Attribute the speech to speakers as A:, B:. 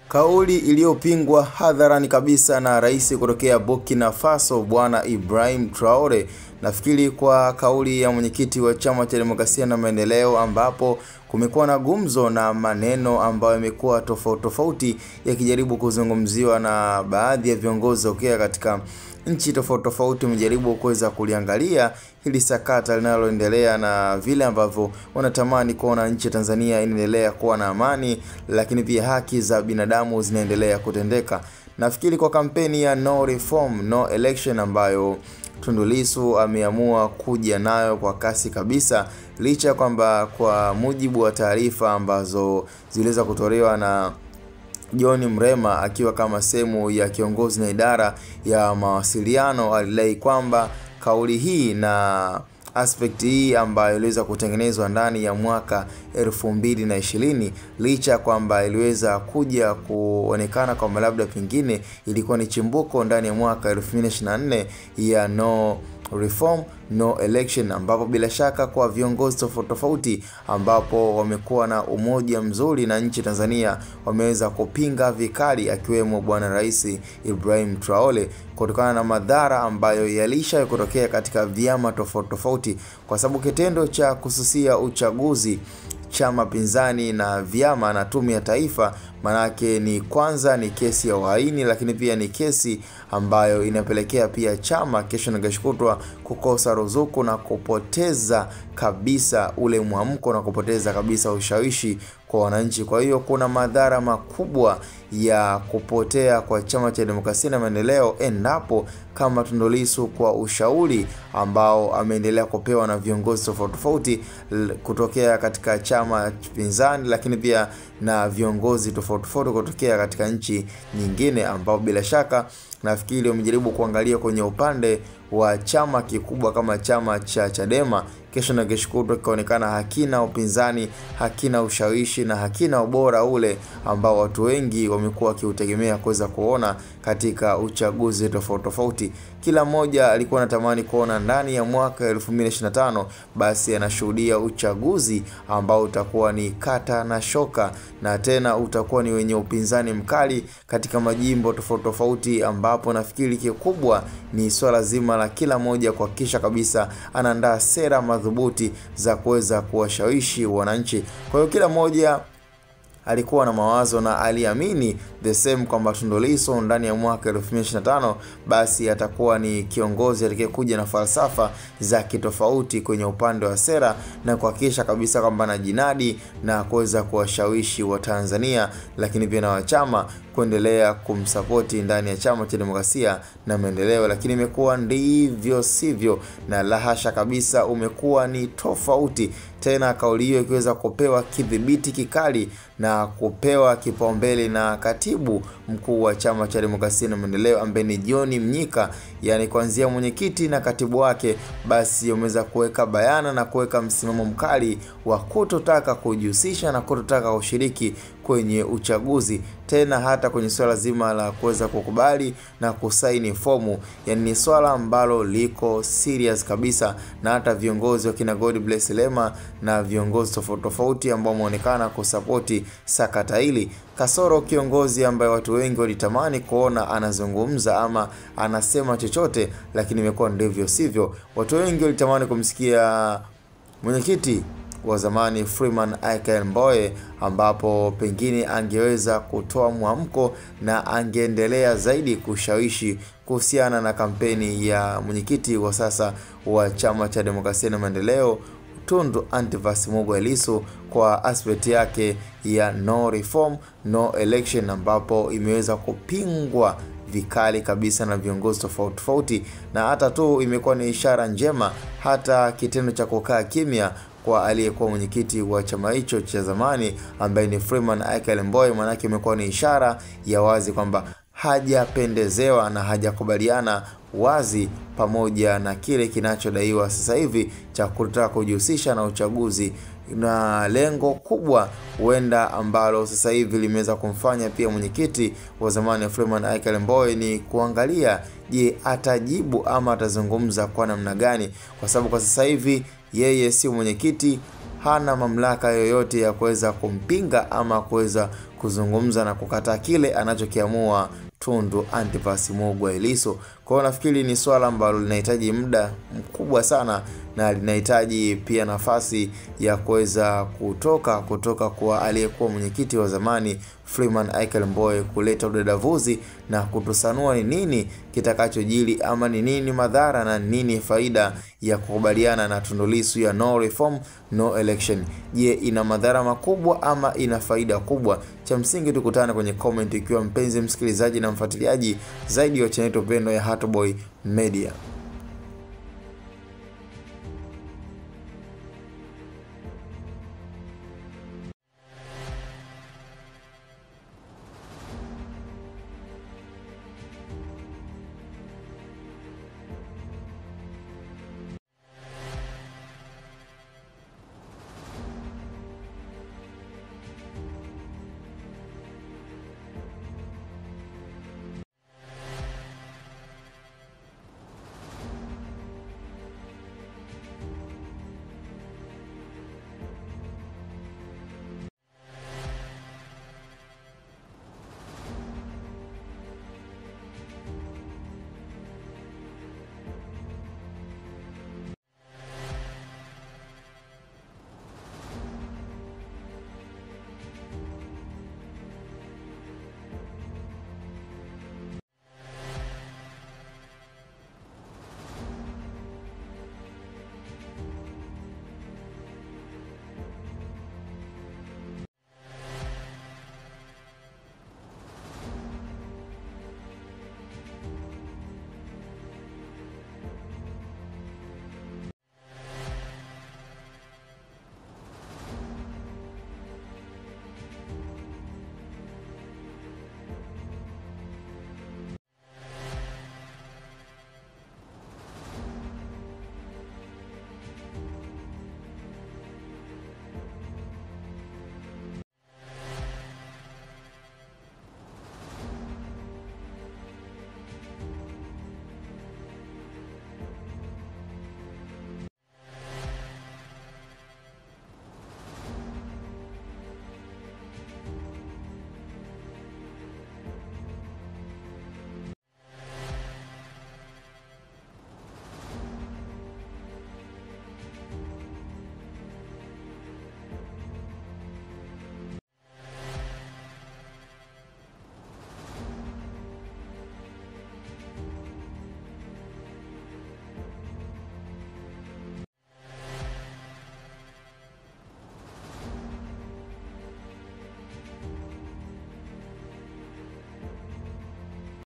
A: Kauli iliyopingwa hadharani kabisa na rais kutokea Burkina Faso Bwana Ibrahim Traore. Nafikiri kwa kauli ya mwenyekiti wa Chama cha Demokrasia na Maendeleo, ambapo kumekuwa na gumzo na maneno ambayo yamekuwa tofauti tofauti yakijaribu kuzungumziwa na baadhi ya viongozi kutokea katika nchi tofauti tofauti, wamejaribu kuweza kuliangalia hili sakata linaloendelea na vile ambavyo wanatamani kuona nchi ya Tanzania inaendelea kuwa na amani, lakini pia haki za binadamu zinaendelea kutendeka. Nafikiri kwa kampeni ya no reform no election ambayo Tundu Lissu ameamua kuja nayo kwa kasi kabisa, licha kwamba kwa mujibu wa taarifa ambazo ziliweza kutolewa na John Mrema akiwa kama sehemu ya kiongozi na idara ya mawasiliano, alidai kwamba kauli hii na aspect hii ambayo iliweza kutengenezwa ndani ya mwaka 2020, licha kwamba iliweza kuja kuonekana kwamba labda pengine ilikuwa ni chimbuko ndani ya mwaka 2024 ya no reform no election, ambapo bila shaka kwa viongozi tofauti tofauti ambapo wamekuwa na umoja mzuri na nchi Tanzania wameweza kupinga vikali, akiwemo Bwana Rais Ibrahim Traore, kutokana na madhara ambayo yalisha kutokea katika vyama tofauti tofauti, kwa sababu kitendo cha kususia uchaguzi chama pinzani na vyama na tume ya taifa, manake ni kwanza ni kesi ya uhaini, lakini pia ni kesi ambayo inapelekea pia chama kesho na kesho kutwa kukosa ruzuku na kupoteza kabisa ule mwamko na kupoteza kabisa ushawishi kwa wananchi. Kwa hiyo kuna madhara makubwa ya kupotea kwa Chama cha Demokrasia na Maendeleo endapo kama Tundu Lissu kwa ushauri ambao ameendelea kupewa na viongozi tofauti tofauti kutokea katika chama pinzani, lakini pia na viongozi tofauti tofauti kutokea katika nchi nyingine, ambao bila shaka nafikiri wamejaribu kuangalia kwenye upande wa chama kikubwa kama chama cha Chadema, kesho na kesho kutwa kikaonekana hakina upinzani, hakina ushawishi na hakina ubora ule ambao watu wengi wamekuwa wakiutegemea kuweza kuona katika uchaguzi tofauti tofauti. Kila mmoja alikuwa anatamani kuona ndani ya mwaka 2025 basi anashuhudia uchaguzi ambao utakuwa ni kata na shoka, na tena utakuwa ni wenye upinzani mkali katika majimbo tofauti tofauti, ambapo nafikiri kikubwa ni swala zima la kila mmoja kuhakikisha kabisa anaandaa sera madhubuti za kuweza kuwashawishi wananchi. Kwa hiyo kila mmoja alikuwa na mawazo na aliamini the same kwamba Tundu Lissu ndani ya mwaka 2025 basi atakuwa ni kiongozi atakayekuja na falsafa za kitofauti kwenye upande wa sera na kuhakikisha kabisa kwamba anajinadi na kuweza kuwashawishi wa Tanzania, lakini pia na wachama kuendelea kumsapoti ndani ya Chama cha Demokrasia na Maendeleo. Lakini imekuwa ndivyo sivyo, na lahasha kabisa, umekuwa ni tofauti. Tena kauli hiyo ikiweza kupewa kidhibiti kikali na kupewa kipaumbele na katibu mkuu wa Chama cha Demokrasia na Maendeleo ambaye ni John Mnyika, yani kuanzia mwenyekiti na katibu wake, basi wameweza kuweka bayana na kuweka msimamo mkali wa kutotaka kujihusisha na kutotaka kushiriki kwenye uchaguzi, tena hata kwenye swala zima la kuweza kukubali na kusaini fomu. Yani ni swala ambalo liko serious kabisa, na hata viongozi wa kina God Bless Lema na viongozi tofauti tofauti ambao wameonekana kusapoti sakata hili, kasoro kiongozi ambaye watu wengi walitamani kuona anazungumza ama anasema chochote, lakini imekuwa ndivyo sivyo. Watu wengi walitamani kumsikia mwenyekiti wa zamani Freeman Aikael Mbowe, ambapo pengine angeweza kutoa mwamko na angeendelea zaidi kushawishi kuhusiana na kampeni ya mwenyekiti wa sasa wa Chama cha Demokrasia na Maendeleo Tundu Antipas Mugwa Lissu kwa aspect yake ya no reform no election, ambapo imeweza kupingwa vikali kabisa na viongozi tofauti tofauti, na hata tu imekuwa ni ishara njema hata kitendo cha kukaa kimya kwa aliyekuwa mwenyekiti wa chama hicho cha zamani ambaye ni Freeman Aikael Mbowe, manake imekuwa ni ishara ya wazi kwamba hajapendezewa na hajakubaliana wazi pamoja na kile kinachodaiwa sasa hivi cha kutaka kujihusisha na uchaguzi, na lengo kubwa huenda ambalo sasa hivi limeweza kumfanya pia mwenyekiti wa zamani Freeman Aikael Mbowe ni kuangalia je, atajibu ama atazungumza kwa namna gani, kwa sababu kwa sasa hivi yeye si mwenyekiti hana mamlaka yoyote ya kuweza kumpinga ama kuweza kuzungumza na kukataa kile anachokiamua Tundu Antipas Mugwa Lissu. Kwa hiyo nafikiri ni swala ambalo linahitaji muda mkubwa sana na linahitaji pia nafasi ya kuweza kutoka kwa aliyekuwa mwenyekiti wa zamani Freeman Aikael Mbowe kuleta udadavuzi na kutusanua ni nini kitakachojili ama ni nini madhara na nini faida ya kukubaliana na Tundu Lissu ya no reform no election. Je, ina madhara makubwa ama ina faida kubwa? Cha msingi tukutane kwenye comment, ikiwa mpenzi msikilizaji na mfuatiliaji zaidi wa channel pendwa ya Hatboy Media.